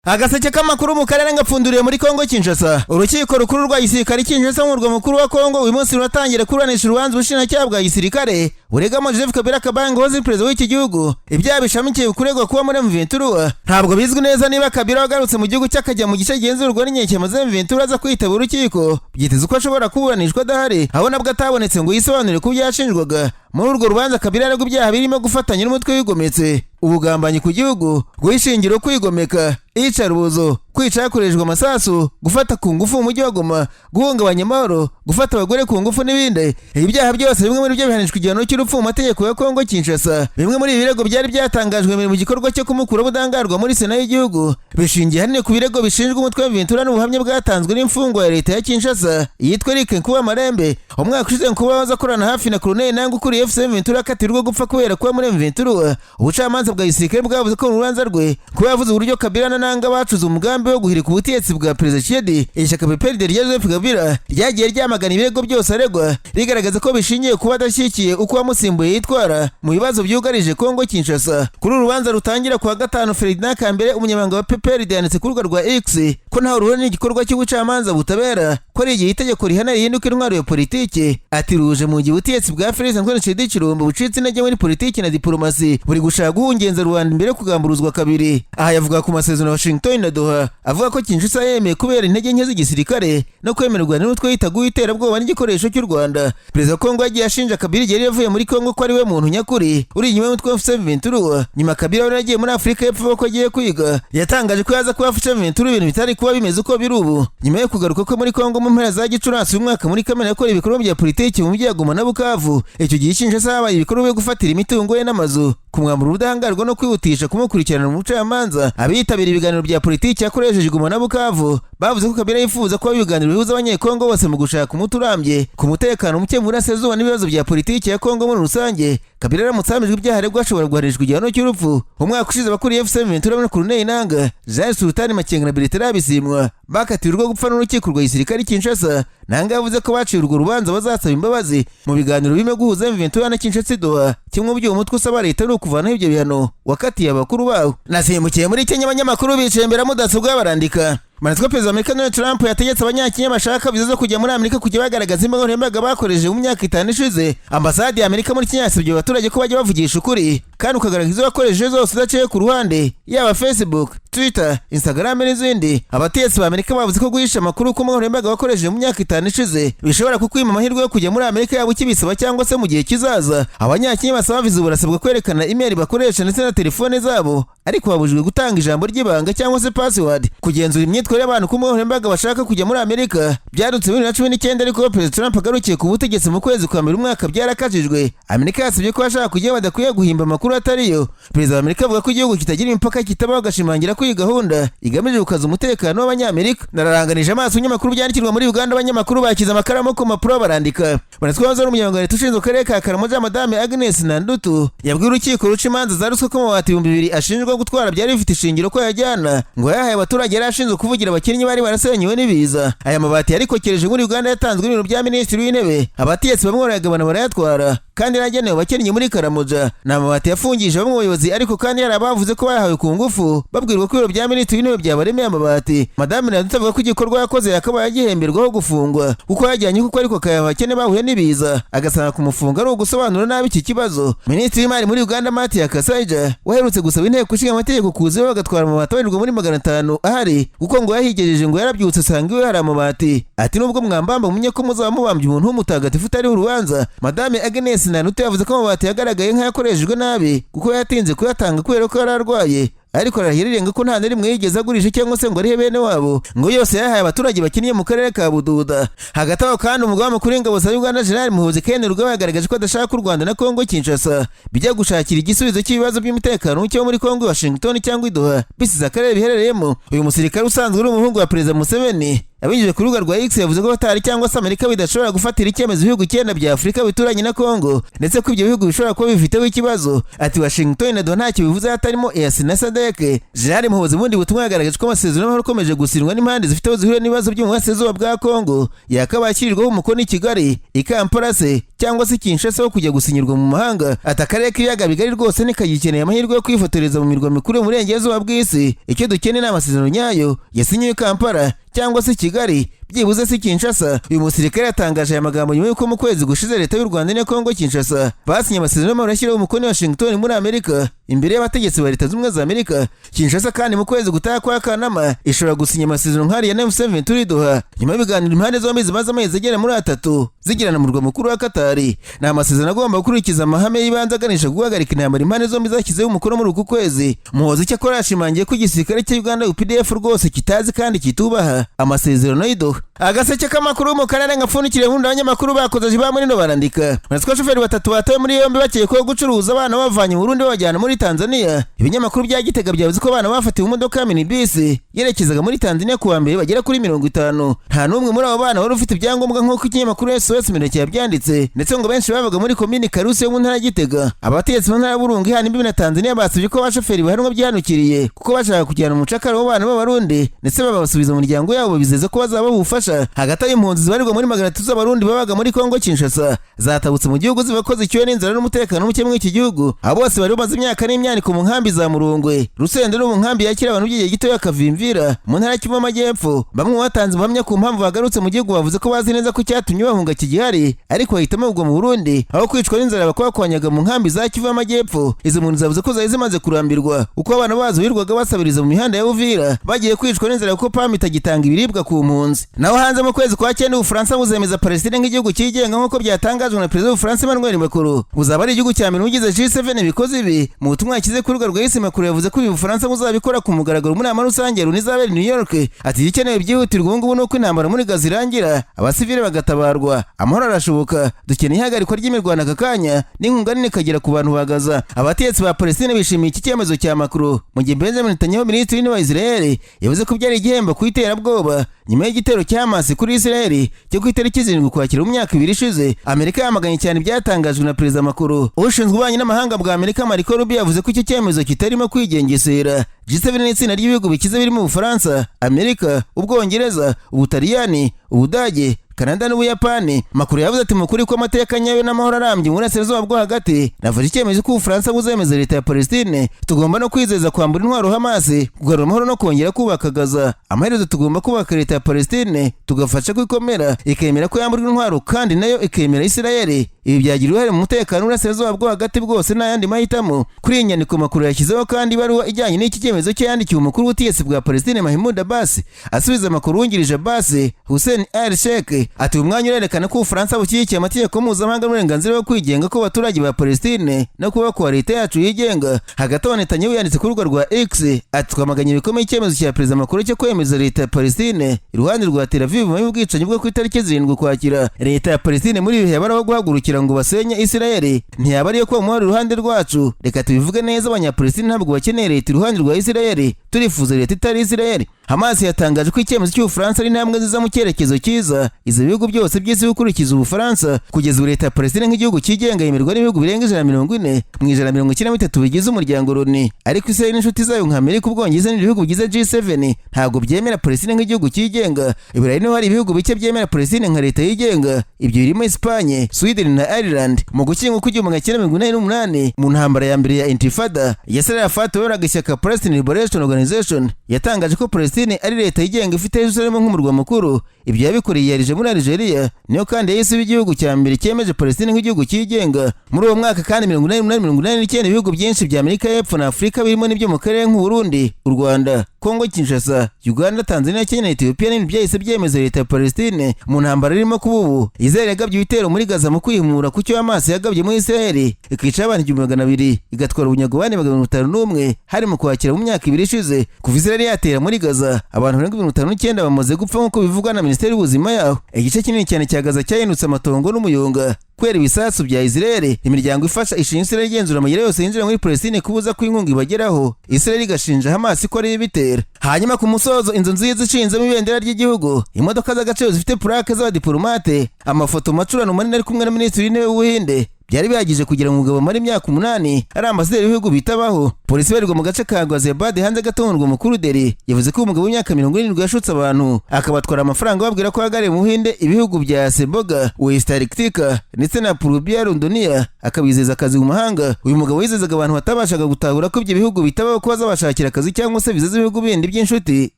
Agaseke k'amakuru mu karere ngapfunduriye muri Kongo Kinshasa. Urukiko rukuru rwa gisirikare Kinshasa mu murwa mukuru wa Kongo uyu munsi ruratangira kuburanisha urubanza ubushinjacyaha bwa gisirikare buregamo Joseph Kabila Kabange wahoze perezida w'iki gihugu ibyaha bishamikiye kuregwa kuba muri M23. Ntabwo bizwi neza niba Kabila wagarutse mu gihugu cye akajya mu gice genzurwa n'inyeshyamba za M23 aza kwitaba urukiko. Byitezwe ko ashobora kuburanishwa adahari, aho nabwo atabonetse ngo yisobanure ku byo yashinjwaga. Muri urwo rubanza Kabila aregwa ibyaha birimo gufatanya n'umutwe wigometse, ubugambanyi ku gihugu, guha kwigomeka, iyicarubozo, kwica hakoreshejwe amasasu, gufata ku ngufu mu mujyi wa Goma, guhungabanya amahoro, gufata abagore ku ngufu n'ibindi. Ibi byaha byose bimwe muri byo bihanishwa igihano cy'urupfu mu mategeko ya Kongo Kinshasa. Bimwe muri ibi birego byari byatangajwe mbere mu gikorwa cyo kumukura ubudahangarwa muri Sena y'igihugu bishingiye ahanini ku birego bishinjwa umutwe wa Ventura n'ubuhamya bwatanzwe n'imfungwa ya leta ya Kinshasa yitwa Eric Nkuba Marembe. Umwaka ushize Nkuba waza akorana hafi na Colonel Nanga ukuriye FC Ventura akatirwa gupfa kubera kuba muri Ventura. Ubucamanza bwa gisirikare bwavuze ko mu rubanza rwe kuba yavuze uburyo Kabila na Nanga bacuze umugambi wo guhirika ubutegetsi bwa Perezida Tshisekedi. Ishyaka PPRD rya Joseph Kabila ryagiye ryamagana ibirego byose aregwa, rigaragaza ko bishingiye kuba adashyigikiye uko uwamusimbuye yitwara mu bibazo byugarije Kongo Kinshasa. Kuri uru rubanza rutangira kuwa gatanu, Ferdinand Kambere, umunyamabanga wa PPRD, yanditse ku rubuga rwa X ko ntawe ruhuri n'igikorwa cy'ubucamanza butabera, ko ari igihe itegeko rihana rihinduka intwaro ya politiki. Ati ruje mu gihe ubutegetsi bwa Felix Antoine Tshisekedi Tshilombo bucitse intege muri politiki na diplomasi, buri gushaka guhungenza rubanda imbere yo kugamburuzwa kabiri. Aha yavuga ku masezerano ya Washington na Doha, avuga ko Kinshasa yemeye kubera intege nke z'igisirikare no kwemererwa n'umutwe witaga uw'iterabwoba n'igikoresho cy'u Rwanda. Perezida wa Kongo yagiye ashinja Kabila igihe yari yavuye muri Kongo ko ari we muntu nyakuri uri inyuma y'umutwe wa FC 23. Nyuma Kabila wari yagiye muri Afurika y'Epfo ko agiye kwiga, yatangaje ko yaza kuba FC 23 ibintu bitari kuba bimeze uko biri ubu. Nyuma yo kugaruka kwe muri Kongo mu mpera za Gicurasi uyu mwaka, muri Kamena yakora ibikorwa bya politiki mu mujyi wa Goma na Bukavu. Icyo gihe Kinshasa habaye ibikorwa byo gufatira imitungo ye n'amazu, kumwambura ubudahangarwa no kwihutisha kumukurikirana mu bucamanza. Abitabira ibiganiro bya politiki yakoresheje Goma na Bukavu bavuze ko Kabila yifuza kuba ibiganiro bihuza Abanyekongo bose mu gushaka umuti urambye ku mutekano muke mu burasirazuba n'ibibazo bya politiki ya Kongo muri rusange. Kabila aramutse ahamijwe ibyaha aregwa ashobora guhanishwa igihano cy'urupfu. Umwaka ushize abakuriye FC Ventura muri Corneille Nanga, Jean Sultani Makenga na Bertrand Bisimwa bakatiwe urwo gupfa n'urukiko rwa gisirikare Kinshasa. Nanga yavuze ko baciye urwo rubanza bazasaba imbabazi mu biganiro birimo guhuza Ventura na Kinshasa Doha. Kimwe mu byo umutwe usaba leta ari ukuvanaho ibyo bihano wakatiye abakuru bawo. Nasimbukiye muri Kenya, abanyamakuru bicaye imbere ya mudasobwa barandika. Manitswe perezida wa Amerika Donald Trump yategetse Abanyakenya bashaka viza zo kujya muri Amerika kujya bagaragaza imbuga nkoranyambaga bakoresheje mu myaka 5 ishize. Ambasade ya Amerika muri Kenya yasabye abaturage ko bajya bavugisha ukuri kandi ukagaragaza izo wakoresheje zose udaciye ku ruhande, yaba Facebook, Twitter, Instagram n'izindi. Abategetsi ba Amerika bavuze ko guhisha amakuru ku mbuga nkoranyambaga wakoresheje mu myaka 5 ishize bishobora kukwima amahirwe yo kujya muri Amerika, yaba ukibisaba cyangwa se mu gihe kizaza. Abanyakenya basaba viza barasabwa kwerekana email bakoresha ndetse na telefone zabo, ariko babujijwe gutanga ijambo ry'ibanga cyangwa se password. Kugenzura imyitwarire y'abantu ku mbuga nkoranyambaga bashaka kujya muri Amerika byadutse muri 2019, ariko Perezida Trump agarukiye ku butegetsi mu kwezi kwa mbere umwaka byarakajijwe. Amerika yasabye ko abashaka kujya badakwiye guhimba amakuru atariyo. Perezida wa Amerika avuga ko igihugu kitagira imipaka kitabaho, agashimangira ko iyi gahunda igamije gukaza umutekano w'Abanyamerika. Nararanganije amaso ibinyamakuru byandikirwa muri Uganda, abanyamakuru bakize amakaramu ku mpapuro barandika. Banatwaza umunyamabanga wa leta ushinzwe akarere ka Karamoja, Madame Agnes Nandutu, yabwiye urukiko ruca imanza za ruswa ko amabati 2000 ashinjwa gutwara byari bifite ishingiro, ko yajyana ngo yahaye abaturage yari ashinzwe kuvugira abakinnyi bari barasenyewe n'ibiza. Aya mabati yarikokereje muri Uganda yatanzwe n'ibiro bya minisitiri w'intebe, abategetsi bamwe barayagabana barayatwara kandi yaragenewe abakinnyi muri Karamoja. Ni amabati yafungije bamwe mu bayobozi, ariko kandi hari abavuze ko bayahawe ku ngufu babwirwa ko ibiro bya minisitiri w'intebe byabaremeye amabati. Madame Nandutu avuga ko igikorwa yakoze yakabaye agihemberwaho gufungwa kuko yajyanye kuko ariko akayaha abakene bahuye n'ibiza, agasanga kumufunga ari ugusobanura nabi iki kibazo. Minisitiri w'imari muri Uganda, Matia Kasaija, waherutse gusaba Inteko Ishinga Amategeko kuza bagatwara amabati abarirwa muri 500 ahari, kuko ngo yahigejeje ngo yarabyutse asanga iwe hari amabati. Ati nubwo mwambamba mumenye ko muzaba mubambye umuntu w'umutagatifu utariho urubanza. Madame Agnes Nandutu yavuze ko amabati yagaragaye nk'ayakoreshejwe nabi kuko yatinze kuyatanga kubera ko yari arwaye, ariko arahira irenga ko nta na rimwe yigeze agurisha cyangwa se ngo arihe bene wabo, ngo yose yahaye abaturage bakiniye mu karere ka Bududa. Hagati aho kandi, umugaba mukuru w'ingabo za Uganda, General Muhoozi Kainerugaba, yagaragaje ko adashaka u Rwanda na Kongo Kinshasa bijya gushakira igisubizo cy'ibibazo by'umutekano muke wo muri Kongo Washington cyangwa i Doha bisize akarere biherereyemo. Uyu musirikare usanzwe uri umuhungu wa Perezida Museveni, abinyujije ku rubuga rwa X yavuze ko Qatar cyangwa se Amerika bidashobora gufatira icyemezo ibihugu 9 bya Afurika bituranye na Kongo, ndetse ko ibyo bihugu bishobora kuba bifiteho ikibazo. Ati Washington na Doha ntacyo bivuze hatarimo EAC na SADC. General Muhoozi mu bundi butumwa yagaragaje ko amasezerano y'amahoro akomeje gusinywa n'impande zifite aho zihuriye n'ibibazo byo mu burasirazuba bwa Kongo yakabaye ashyirirwaho umukono i Kigali, i Kampala se cyangwa se Kinshasa wo kujya gusinyirwa mu mahanga. Ati akarere k'ibiyaga bigari rwose ntikagikeneye amahirwe yo kwifotoreza mu mirwa mikuru yo mu burengerazuba bw'isi. Icyo dukeneye ni amasezerano nyayo yasinyiwe Kampala cyangwa se Kigali, byibuze si Kinshasa. Uyu musirikare yatangaje aya magambo nyuma y'uko mu kwezi gushize leta y'u Rwanda n'iya Kongo Kinshasa basinye amasezerano y'amahoro yashyiriweho umukono i Washington muri Amerika imbere y'abategetsi ba Leta Zunze Ubumwe za Amerika. Kinshasa kandi mu kwezi gutaha kwa Kanama ishobora gusinya amasezerano nk'ariya na M23 turi Doha, nyuma y'ibiganiro impande zombi zimaze amezi agera muri 3 zigirana mu murwa mukuru wa Katari. Ni amasezerano agomba gukurikiza amahame y'ibanze aganisha guhagarika intambara impande zombi zashyizeho umukono muri uku kwezi. Muhozi icyakora yashimangiye ko igisirikare cya Uganda UPDF rwose kitazi kandi kitubaha amasezerano y'i Doha. Agaseke k'amakuru mu karere ngapfundikiriye mu abanyamakuru bakoze ba muri no barandika. Uretse shoferi batatu batawe muri yombi bakekwaho gucuruza abana bavanye mu Burundi babajyana muri Tanzania. Ibinyamakuru bya Gitega byavuze ko abana bafatiwe imodoka ya minibus yerekezaga muri Tanzania kuwa mbere bagera kuri 50. Nta n'umwe muri abo bana wari ufite ibyangombwa nk'uko ikinyamakuru SOS Mineke yabyanditse, ndetse ngo benshi babaga muri komini Karusi yo mu ntara ya Gitega. Abategetsi mu ntara ya Burunga ihana imbibi na Tanzania basabye ko abashoferi bahanwa byihanukiriye kuko bashaka kujyana umucakara w'abana b'Abarundi, ndetse babasubiza mu miryango yabo bizeza ko bazaba ubufasha. Hagati aho impunzi zibarirwa muri 300 z'Abarundi babaga muri Kongo Kinshasa zatabutse mu gihugu zibakoze icyuye n'inzara n'umutekano muke muri iki gihugu. Abo bose bari bamaze imyaka n'imyaniko mu nkambi za Murungwe, Rusenda no mu nkambi yakira abantu by'igihe gito ya Kavimvira mu ntara ya Kivu y'Amajyepfo. Bamwe mu batanze ubuhamya ku mpamvu bagarutse mu gihugu bavuze ko bazi neza ko icyatumye bahunga kigihari, ariko bahitamo kugwa mu Burundi aho kwicwa n'inzara bakwakonyaga mu nkambi za Kivu y'Amajyepfo. Izi mpunzi zavuze ko zari zimaze kurambirwa uko abana bazo birirwaga basabiriza mu mihanda ya Uvira bagiye kwicwa n'inzara kuko PAM itagitanga ibiribwa ku mpunzi. Naho hanze mu kwezi kwa 9 Ubufaransa buzemeza Palestine nk'igihugu cyigenga nk'uko byatangajwe na Perezida w'Ubufaransa Emmanuel Macron. Buzaba ari igihugu cya mbere ugize G7 bikoze ibi. Mu butumwa yashyize ku rubuga rwa X, Macron yavuze ko ibi Ubufaransa buzabikora ku mugaragaro muri nama rusange ya izabera i New York. Ati igikenewe byihutirwa ubu ngubu ni uko intambara muri Gaza irangira, abasivile bagatabarwa, amahoro arashoboka. Dukeneye ihagarikwa ry'imirwano aka kanya n'inkunga nini ikagera ku bantu ba Gaza. Abategetsi ba Palestine bishimiye iki cyemezo cya Macron, mu gihe Benjamin Netanyahu, minisitiri w'intebe wa Israel, yavuze ko byari igihembo ku iterabwoba nyuma y'igitero cya Hamas kuri Israel cyo ku itariki 7 Ukwakira mu myaka 2 ishize. Amerika yamaganye cyane ibyatangajwe na Perezida Macron. Ushinzwe ububanyi n'amahanga bwa Amerika Marco Rubio yavuze ko icyo cyemezo kitarimo kwigengesera. G7 ni itsinda ry'ibihugu bikize birimo Ubufaransa, Amerika, Ubwongereza, Ubutaliyani, Ubudage, Kanada n'Ubuyapani. Macron yavuze ati mu kuri kw'amateka nyayo n'amahoro arambye mu burasirazuba bwo hagati, nafashe icyemezo ko Ubufaransa buzemeza leta ya Palestine. Tugomba no kwizeza kwambura intwaro Hamas, kugarura amahoro no kongera kubaka Gaza. Amaherezo tugomba kubaka leta ya Palestine, tugafasha ko ikomera, ikemera ko yamburwa intwaro kandi nayo ikemera Israel. Ibi byagira uruhare mu mutekano w'uburasirazuba bwo hagati bwose n'ayandi mahitamo. Kuri iyi nyandiko Macron yashyizeho kandi ibaruwa ijyanye n'iki cyemezo cye yandikiwe umukuru w'ubutegetsi bwa Palestine Mahmoud Abbas. Asubiza Macron, wungirije Abbas Hussein El Sheikh ati uyu mwanya urerekana ko Ubufaransa bushyigikiye amategeko mpuzamahanga n'uburenganzira bwo kwigenga ko abaturage ba Palestine no kuba kwa leta yacu yigenga. Hagati aho Netanyahu yanditse ku rubuga rwa X ati twamaganye bikomeye icyemezo cya Perezida Macron cyo kwemeza leta ya Palestine iruhande rwa Tel Aviv nyuma y'ubwicanyi bwo ku itariki 7 Ukwakira. Leta ya Palestine muri ibihe yabaraho guhagurukira ngo basenye Israel ntiyaba ariyo kuba umuhari iruhande rwacu. Reka tubivuge neza, Abanyapalestine ntabwo bakeneye leta iruhande rwa Israel, turifuza leta itari Israel. Hamas yatangaje ko icyemezo cy'Ubufaransa ari intambwe nziza mu cyerekezo cyiza izo bihugu byose by'isi gukurikiza Ubufaransa. Kugeza ubu leta ya Palestine nk'igihugu cyigenga yemerwa n'ibihugu birenga 140 mu 193 bigize umuryango Loni, ariko Israel n'inshuti zayo nka Amerika, Ubwongereza n'ibihugu bigize G7 ntabwo byemera Palestine nk'igihugu cyigenga. Iburayi niho hari ibihugu bike byemera Palestine nka leta yigenga, ibyo birimo Espagne, Sweden na Ireland. Mu Gushyingo kw'igihumbi 1988, mu ntambara ya mbere ya Intifada, Yasser Arafat wayoboraga ishyaka Palestine Liberation Organization yatangaje ko Palestine ari leta yigenga ifite Yerusalemu nk'umurwa mukuru. Ibyo yabikoreye yarije muri Algeria, niyo kandi yahise iba igihugu cya mbere cyemeje Palestine nk'igihugu cyigenga. Muri uwo mwaka kandi 88 89, ibihugu byinshi bya Amerika y'Epfo na Afurika birimo n'ibyo mu karere nk'u Burundi, u Rwanda, Kongo Kinshasa, Uganda, Tanzania, Kenya na Ethiopia n'ibindi byahise byemeza leta ya Palestine. Mu ntambara irimo kuba ubu, Israel yagabye ibitero muri Gaza mu kwihimura ku cyo Hamas yagabye muri Israel, ikica abantu 1200, igatwara ubunyago bane 501 hari mu Kwakira mu myaka 2 ishize. Kuva Israel yatera muri Gaza, abantu barenga 59 bamaze gupfa nk'uko bivugwa na Minisiteri y'Ubuzima yaho. Igice kinini cyane cya Gaza cyahindutse amatongo n'umuyonga kubera ibisasu bya Israel. Imiryango ifasha ishinja Israel igenzura amayira yose yinjira muri Palestine kubuza ko inkunga ibageraho. Israel igashinja Hamas ko ari ibitera. Hanyuma ku musozo, inzu nziza ishinzemo ibendera ry'igihugu, imodoka z'agaciro zifite plaque z'abadiplomate, amafoto macurano manini ari kumwe na Minisitiri w'Intebe w'Ubuhinde Byari bihagije kugira ngo umugabo amare imyaka 8 ari ambasaderi w'ibihugu bitabaho. Polisi ibarirwa mu gace ka Ghaziabad, hanze gato mu murwa mukuru Delhi, yavuze ko umugabo w'imyaka 70 yashutse abantu akabatwara amafaranga, babwira ko ahagarariye mu Buhinde ibihugu bya Seboga, West Arctica ndetse na Purubia Londonia, akabizeza akazi mu mahanga. Uyu mugabo yizezaga abantu batabashaga gutahura ko ibyo bihugu bitabaho ko bazabashakira akazi cyangwa se viza z'ibihugu bindi by'inshuti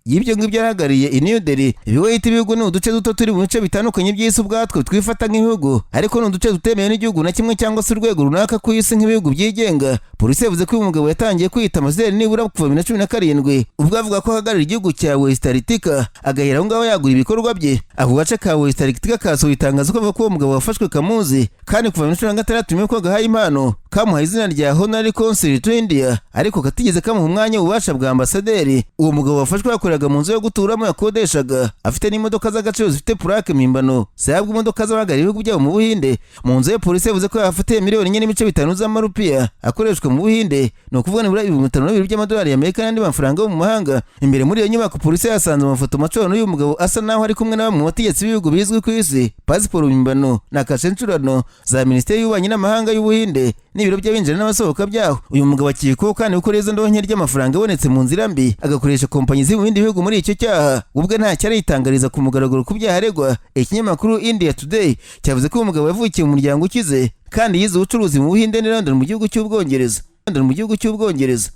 y'ibyo ngibyo yahagarariye i New Delhi. Ibigo yita ibihugu ni uduce duto turi mu bice bitandukanye by'isi ubwatwo twifata nk'ibihugu, ariko ni uduce tutemewe n'igihugu na kimwe cyangwa se urwego runaka ku isi nk'ibihugu byigenga. Polisi yavuze ko uyu mugabo yatangiye kwita ambasaderi nibura kuva 2017, ubwo avuga ko ahagarariye igihugu cya West Arctica, agahera aho ngaho yagura ibikorwa bye. Ako gace ka West Arctica kasohoye itangazo ko avuga ko uwo mugabo wafashwe kamuzi, kandi kuva 2016 nyuma y'uko gahaye impano kamuhaye izina rya Honorary Consul to India, ariko katigeze kamuha umwanya w'ububasha bwa ambasaderi. Uwo mugabo wafashwe yakoreraga mu nzu yo guturamo yakodeshaga, afite n'imodoka z'agaciro zifite purake mpimbano zihabwa imodoka z'abahagarariye ibihugu byabo mu Buhinde. Mu nzu ye, polisi yavuze ko yafatiye miliyoni 4.5 z'amarupiya akoreshwa mu Buhinde, ni ukuvuga nibura 52,000 by'amadolari y'Amerika, n'andi mafaranga yo mu mahanga. Imbere muri iyo nyubako, polisi yasanze amafoto macorano y'uyu mugabo asa naho ari kumwe na bamwe mu bategetsi b'ibihugu bizwi ku isi, pasiporo mpimbano na kashe ncurano za Minisiteri y'Ububanyi n'Amahanga y'Ubuhinde n'ibiro by'abinjira n'abasohoka byaho. Uyu mugabo akekwaho kandi gukora izo ndonke ry'amafaranga abonetse mu nzira mbi, agakoresha kompanyi ziri mu bindi bihugu muri icyo cyaha. Ubwe ntacyo aritangariza ku mugaragaro ku byaha aregwa. Ikinyamakuru India Today cyavuze ko uyu mugabo yavukiye mu muryango ukize kandi yize ubucuruzi mu Buhinde n'i London mu gihugu cy'Ubwongereza. London mu gihugu cy'Ubwongereza.